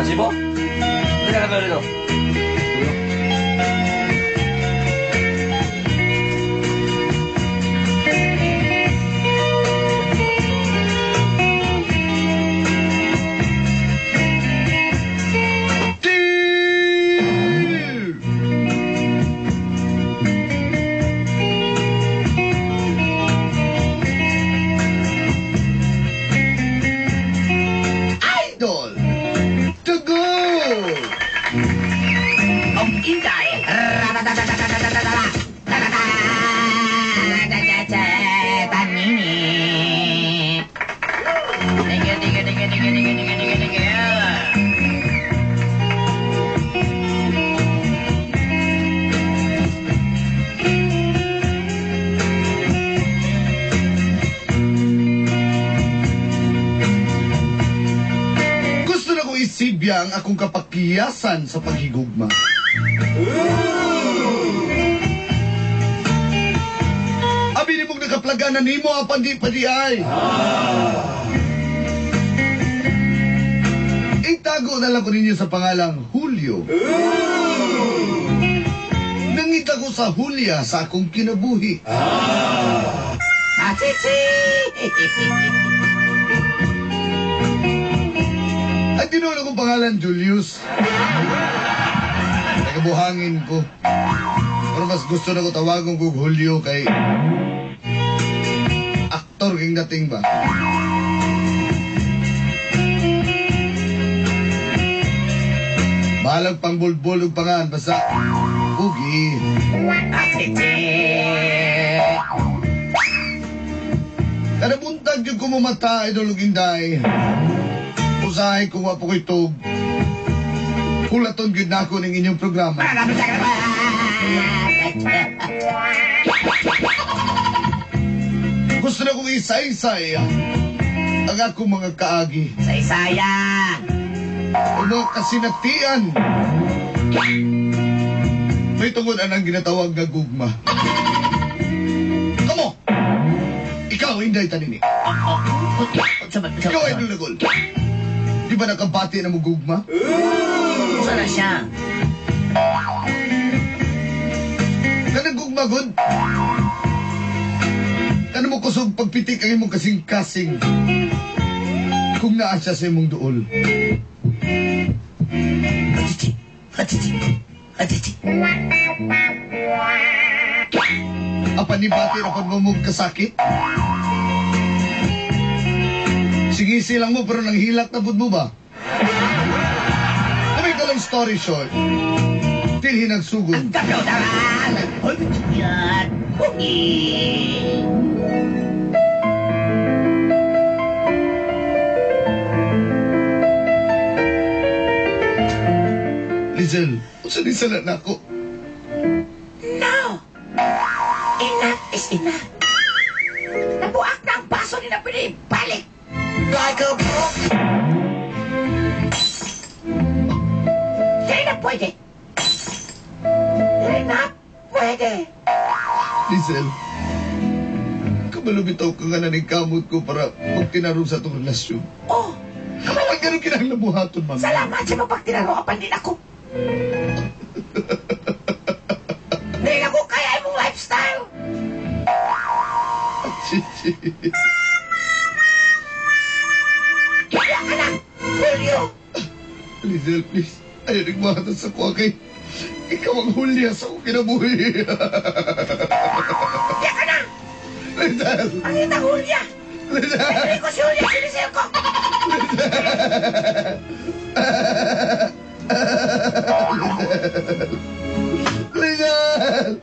Pasibo? Hindi ka na rito. Idol to go! Ang Inday. Tanini. Thank you, thank you, thank you, thank you, thank you, thank you, thank you, thank you. Gusto na kong isibya ang akong kapakiyasan sa paghigugma. Abi nimong nakaplaga na nimo apan di pa di ay. Itago na lang ko ninyo sa pangalang Julio. Nangita ko sa Julia sa akong kinabuhi. Achichi! Ay, tinuod akong pangalan, Julius. Nagabuhangin ko. Pero mas gusto na ko tawagon kong Julio kay aktor king dating ba? Balag pang bulbul ug pangan basta ugi. Achichi! Kada buntag yung kumumata, idol ug inday. Usahay kung wa po ko'y tug. Kulaton gyud nako ning inyong programa. Gusto na kong isaysay ang akong mga kaagi. Sa Isaya! O mga kasinatian. May tungod anang ginatawag nga gugma. Kamo! Ikaw, Inday Tanini. Ikaw, Idol Nagol. Di ba nakabati na mo gugma? Saan na siya? Kanang gugma, god? Kano mo kusog pagpitik ang imong kasing-kasing kung naa siya sa imong duol. Achichi! Achichi! Achichi! Apan ni bati apan mo mong kasakit? Sige silang mo pero nanghilak na pud mo ba? To make a long story short, tilhin nagsugod. Ang kapyo taran! Yan! Ugi! Lizelle, unsa ni sala nako? No! Enough is enough! Nabuak na ang baso ni na pwede ibalik! Like a book. Hindi na pwede! Hindi na pwede! Lizelle, kabalo bitaw ka nga na ning kamot ko para magtinarong sa atong relasyon. Oh! Ang ganun kinahanglan buhaton, mami. Salamat sa mapagtinaro ka din ako! Hindi na ko kaya imong lifestyle! Chichi. Kaya ka na! Julio! Lizelle, please. Ayaw nagbuhatan sa kuha kay ikaw ang hulya sa akong kinabuhi. Kaya ka na! Lizelle! Ang itang Julia! Lizelle! Hindi ko si Julia, sinisil ko! Lizelle!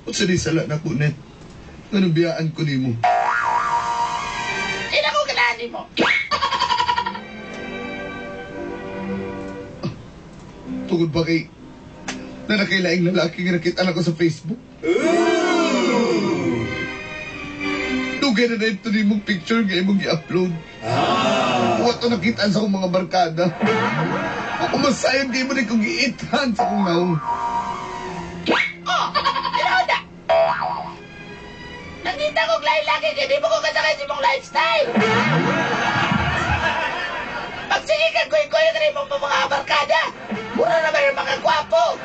Unsa ni sala na ko, Net? Nganong biyaan ko nimo? Hindi na ko ganahan mo. Tungod ba kay na nakailaing lalaki nga nakita na ko sa Facebook? Dugay Dugay na ito ni mong picture nga imong i-upload. Wa to nakita sa akong mga barkada. Ako masayon kay mo ni kong giithan sa akong naong. Oh, tinaw na. Nakita kong lahi-laki, kaya di mo ko kasakay sa imong lifestyle. Magsige ka, kuy-kuy ka rin mong mga barkada. Mura naman yung mga gwapo.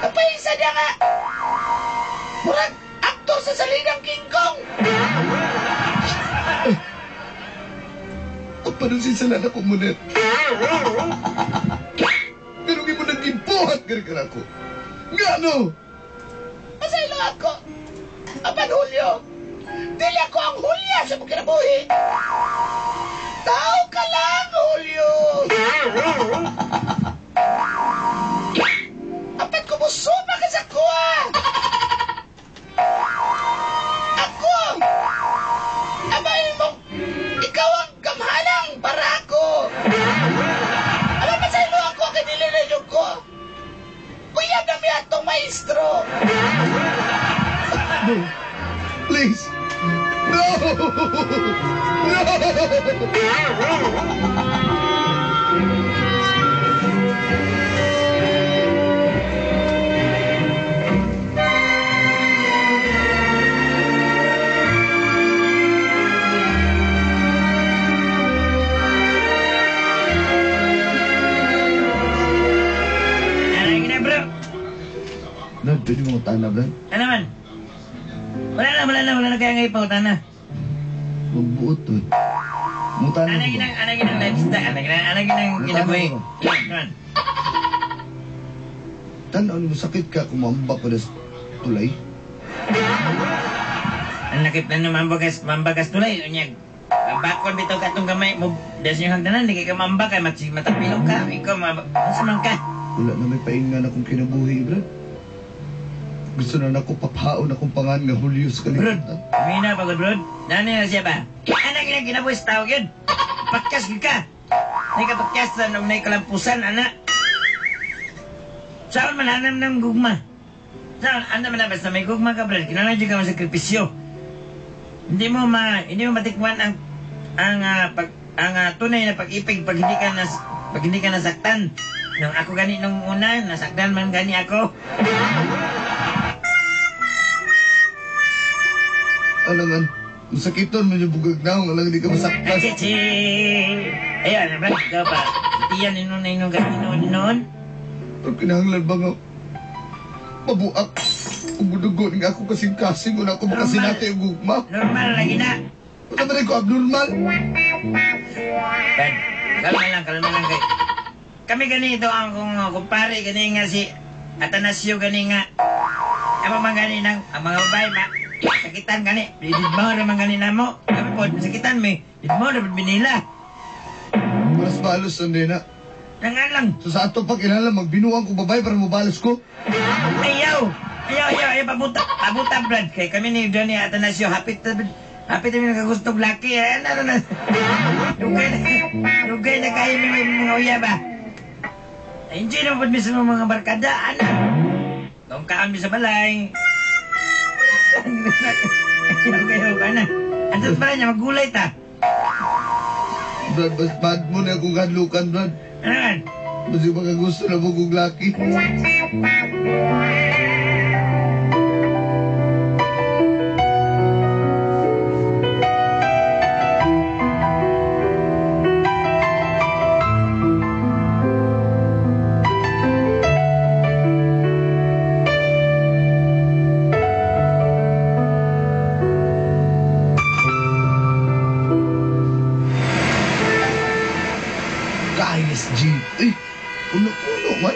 Kapaisa niya nga. Murag aktor sa Salinang King Kong. Ang panusisalan ako munet. Pero mo nag-ibuhat ka rin ako. Nga no? Masaylo ako. Apan Julio, dili ako ang Hulya sa mong kinabuhi. Tao ka lang, Julio. Apan kumusuma ka sa kuha. Ako, abay mo, ikaw ang gamhalang barako. Alam masaylo ako kay dili na yung ko. Kuya na mi atong maestro. No. Please. No! No! Ano yung gina, bro? Brad, pwede mo utana, Brad? Ano man? Wala na kaya ngayon pautana. Magbuot, to. Mutana Ano mo ginang, ba? ano ginang lifestyle? Ano ginang kinabuhi? Ano? Tanaw mo, sakit ka kung maambak ko na sa tulay. Ang nakip na no, mambagas tulay. Unyag, bakon bitaw ka itong gamay mo. Des yung hagdanan, di ka mambak ay matapilok ka. Ikaw, masa man ka? Wala na may paingan akong kinabuhi, Brad. Gusto na nako papaon akong pangan nga Julio sa Brod, kalibutan. humina pagod, Brod. Nani na siya ba? Ano ginang kinabuhi sa tao yun? Podcast gyud ka. Nay ka podcast na nung nay kalampusan, ana. Saan man hanam ng gugma? Saan, ano man na, basta may gugma ka, Brad. Kinahanglan jud ka masakripisyo. Hindi mo matikman ang tunay na pag-ibig pag hindi ka nasaktan. Nung ako gani nung una, nasaktan man gani ako. Alangan, masakiton man yung bugag na, alangan di ka masaktan. Chichi! Ayun, Brad, ikaw pa. Iyan, inon, inon, inon, inon. Pero kinahanglan ba nga mabuak ug dugo nga ako kasing-kasing wala ko makasinati og gugma. Normal lagi na. Wala man ko abnormal. Brad, kalma lang kay. Kami ganito ang kung kumpare gani nga si Atanasio gani nga. Amo man gani nang ang mga babae ma sakitan gani. Didmo ra man gani namo. Kami po sakitan mi. Didmo ra binila. Maras balos ang na. Nangan lang. So sa ato pag kinahanglan magbinuang ko babae para mobalos ko. Ayaw! Ayaw, ayaw, ayaw, pabuta, pabuta, Brad. Kay kami ni Johnny Atanasio, hapit kami nakagustong laki. Ay, ano na. Dugay na kayo may mga uya ba? Enjoy na po mismo mga barkada, ana. Kung kaan mi sa balay. Ayaw kayo, ana. Antos pala niya, maggulay ta. Brad, bas bad mo na akong hadlukan, Brad. Ano man? Basta makagusto na mo kong laki. Guys, G. Eh, puno-puno man.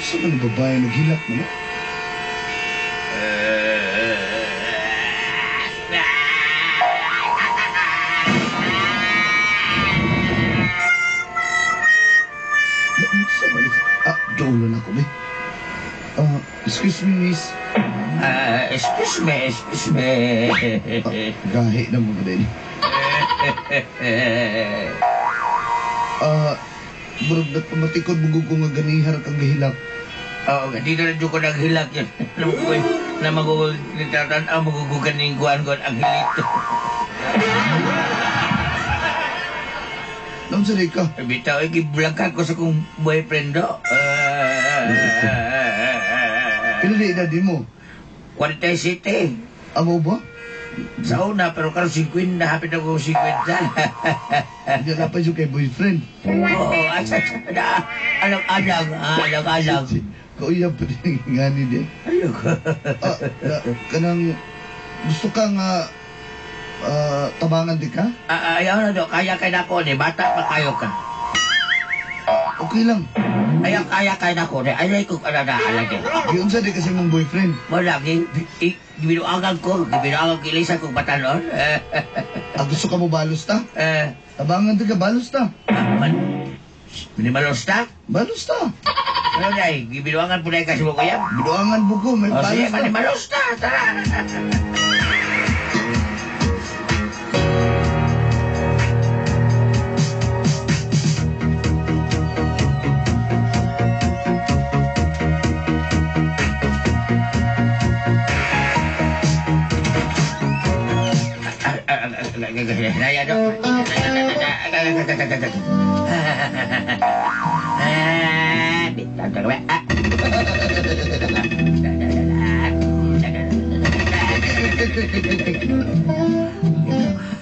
Saan man ang babae naghilak mo na? Saan man? Ah, doon na ako, be. Excuse me, miss. Excuse me, excuse me. Gahi na mo ba din? Murag nagpamatikod mo ko nga ganihar kang gahilak. Oo, dito na dyan ko naghilak yun. Alam ko na magugugitatan, ang magugugan ng kuwan ko ang hilito. Naam sa ka? Bitaw, gibulangkan ko sa kong boyfriend do. Pila na edad mo? 47. Amo ba? Sa una, pero karon 50, hapit ako 50. Hindi na pa siya kay boyfriend. Oo, alang-alang, alang-alang. Kauyab pa din nga ni di. Ayoko. Kanang gusto ka nga tabangan di ka? Ayaw na do, kaya kay nako ni, bata pa kayo ka. Okay lang. Ayaw, kaya kay nako ni, ayaw ko ka na naalagay. Giunsa di kasi mong boyfriend? Wala, gibinuangan ko, gibinuangan kilisan kong batalon. Gusto ka mo balos ta? Tabangan di ka, balos ta. Minimalos ta? Balos ta. Ano na eh, gibinuangan po na kasi mo kuya? Binuangan po ko, may balos sige, ta. Manimalos ta, tara.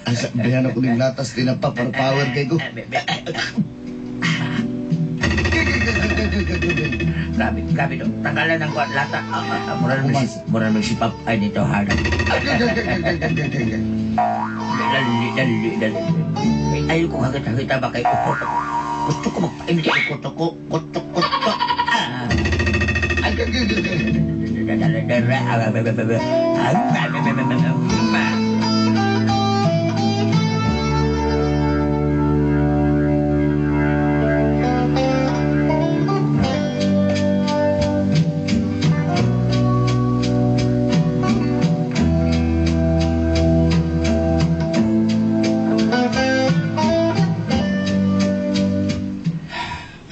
Asa, bayan ako ng latas, tinapa para power kay ko. Grabe, grabe do. Tanggalan ng kuwan lata. Mura naman si Pap ay nito hanap. Dali, dali, dali. Ayaw ko hagit-hagita ba kay upo. Gusto ko magpainit ng kuto ko. Kuto, kuto.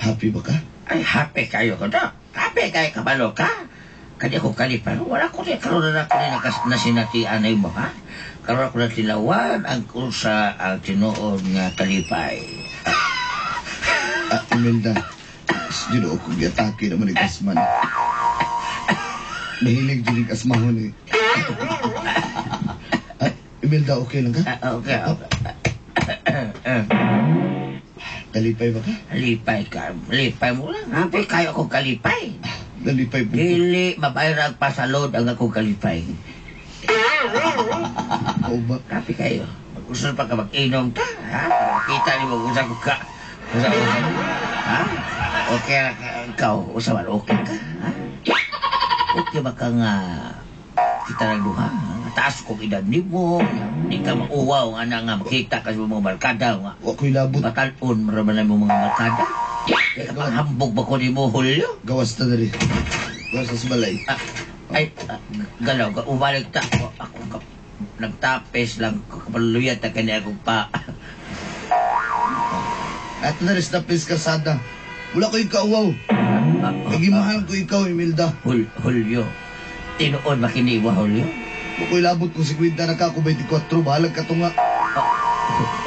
Happy ba ka? Ay, happy kayo ko to. Happy kayo kabalo ka. Kanya ko kaliparo. Wala ko rin. Karoon na ako rin nasinatian na iba, ha? Karoon ako na tilawan ang kursa ang tinuod nga kalipay. Imelda. Dino ako giatake naman ni Asman. Mahilig din yung asmahon eh. Imelda, okay lang ka? Okay, okay. Kalipay ba ka? Lipay ka. Lipay mo lang. Happy kayo akong kalipay. Nalipay po. Dili, mabayrag pasalod ang akong kalipay. Oo ba? Happy kayo. Mag-usap pa ka mag-inom ta. Ha? Kita ni mo usap ka. Usap, usap. Ha? Okay ra ka. Ikaw, usapan, okay ka? Ha? Okay ba ka nga kita lang duha? Taas kong edad ni mo. Di ka mauwaw nga na nga makita ka sa mga barkada nga. Wa ko'y labot. Batalon, marama na mo mga barkada. Kaya panghambog ba ko ni mo, Julio? Gawas ta dali. Gawas ta sa balay. Galaw, umalik ta. Ako ka, nagtapes lang, kapaluyat na kanya akong pa. Ato na rin sa tapis kasada. Wala ko'y kauwaw. Nagimahal ko ikaw, Imelda. Julio, tinuod makiniwa, Julio? Wa ko'y labot kung si Gwenda na ka ako 24, bahalag ka tunga.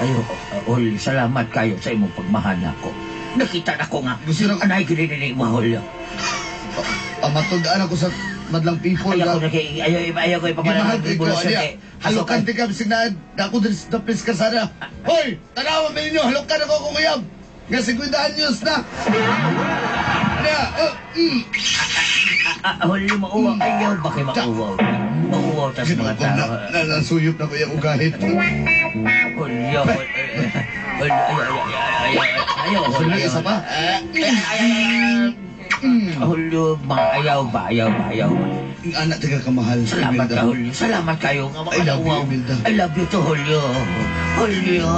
Ayo, Julio, salamat kayo sa imong pagmahal nako. Nakita na ko nga, Gusto na anay ginini mo, Julio. Pamatundaan ako sa madlang people. Ayaw ko na ayaw ko Gimahal ipapalala ko ikaw, aniya. Halokan ti ka, bisig na ako din sa tapis kasada. Hoy! Tanawa ba ninyo? Halokan ako kung uyab! Nga 50 anyos na! Aniya! Julio, mauwaw. Ayaw ba kayo mauwaw? Mauwaw ta sa mga tao. Nasuyop na ko yung ugahit. Julio, Julio, ayaw, ayaw, Gusto isa pa? Julio, mga ayaw ba, ayaw ba, ayaw ba. Ang anak taga kamahal. Salamat ka, Julio. Salamat kayo. I love you, Imelda. I love you too, Julio. Julio.